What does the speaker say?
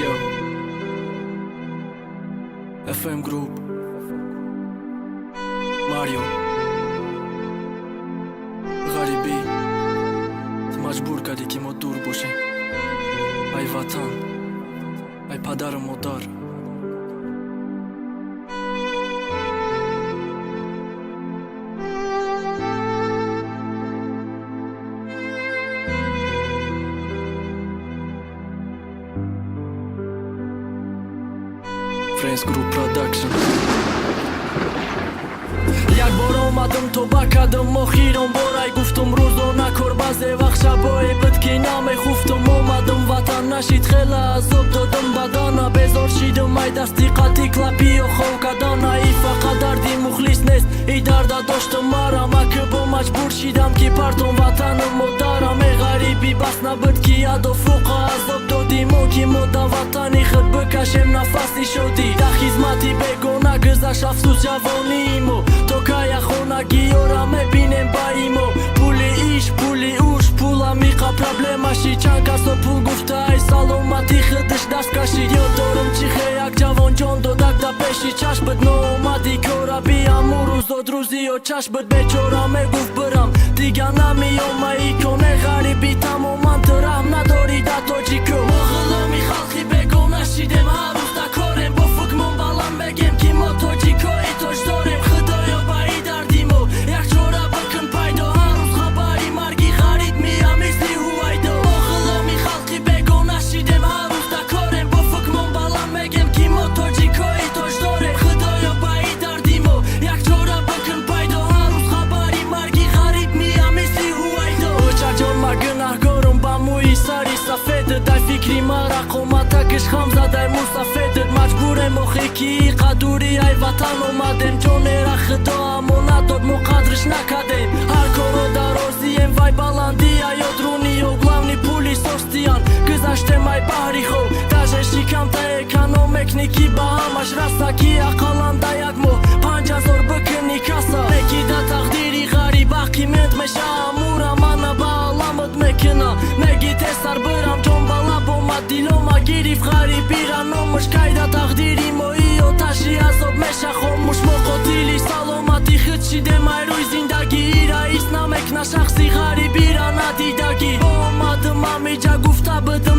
Yo. FM Group. Марио. Ғарибӣ. Ту маҷбур кардӣ, ки мо дур бошем. Ай ватан. Ай падару модар. Friends Group Production. Як бор омадам, тоба кардам, охирон борай гуфтум, рӯзо накор, баъзе вақт шабое буд, ки намехуфтум. Омадам, ватан нашид, хела азоб додам бадана, безор шидам ай дасти қатӣ клапиё хов кардана. И фақат дарди мухлис нест, и дарда доштам марам, аки бо маҷбур шидам, ки партом ватану модарам. Э ғарибӣ, бас набуд, ки адо фуқа азоб додӣ мо, ки мо да ватани худ бикашем нафаси шодӣ. Да хизмати бегона гузашт, афсӯс, ҷавонии мо. То кая хонагиёра мебинем ба имо? Пули иш, пули уш, пула миқа проблемаши. Чанд касо пул гуфта, ай саломатӣ худаш даст кашид. Ёд дорам, чӣ хе як ҷавон ҷон додак да пеши чашм буд. Ноомади кора биаму рӯзод рӯзиё чашм буд. Бечора мегуфт: «Бирам, дига намеёма иконе». Ғарибӣ, тамоман ту раҳм надорӣ да тоҷико. Мо ғуломи халқи бегона шидем, ҳар рӯз да корем, бо фукмон баланд мегем, ки мо тоҷикои тоҷ дорем. Худоё, ба и дарди мо як чора бикун пайдо. Ҳар рӯз хабари марги ғариб мия мисли ҳувайдо. Мо ғуломи халқи бегона шидем, ҳар рӯз да корем, бо фукмон баланд мегем, ки мо тоҷикои тоҷ дорем. Худоё, ба и дарди мо як чора бикун пайдо. Ҳар рӯз хабари марги ғариб мия мисли ҳувайдо. Очаҷон, ма гунаҳгорум ба мӯи сари сафедат. Дай фикри мара қоматакиш хам задай мусафедат. Маҷбурем охи, ки қадури ай ватан омадем. Ҷонера худо амонат дод, мо қадрш накардем. Ҳар корро дарозием, вай баландия ёдруниё. Главный пули состиян, гузаштем ай баҳри хоб. Даже шикамта эконом мекунӣ, ки ба ҳамаш раса, ки ақаллан да як моҳ 5000 бикунӣ каса. Неки да тақдири ғариб ақимент меша, амура мана ба аламат мекуна. Меги тезтар бирам, ҷон ба лаб омад, дилома гирифт ғарибира номуш. Кайда тақдири мои оташи азоб меша хомӯш? Мо қотили саломати худ шидем ай рӯи зиндагиира. Ҳис намекуна шахси ғарибира надидагӣ. Омадам амиҷа гуфта будам.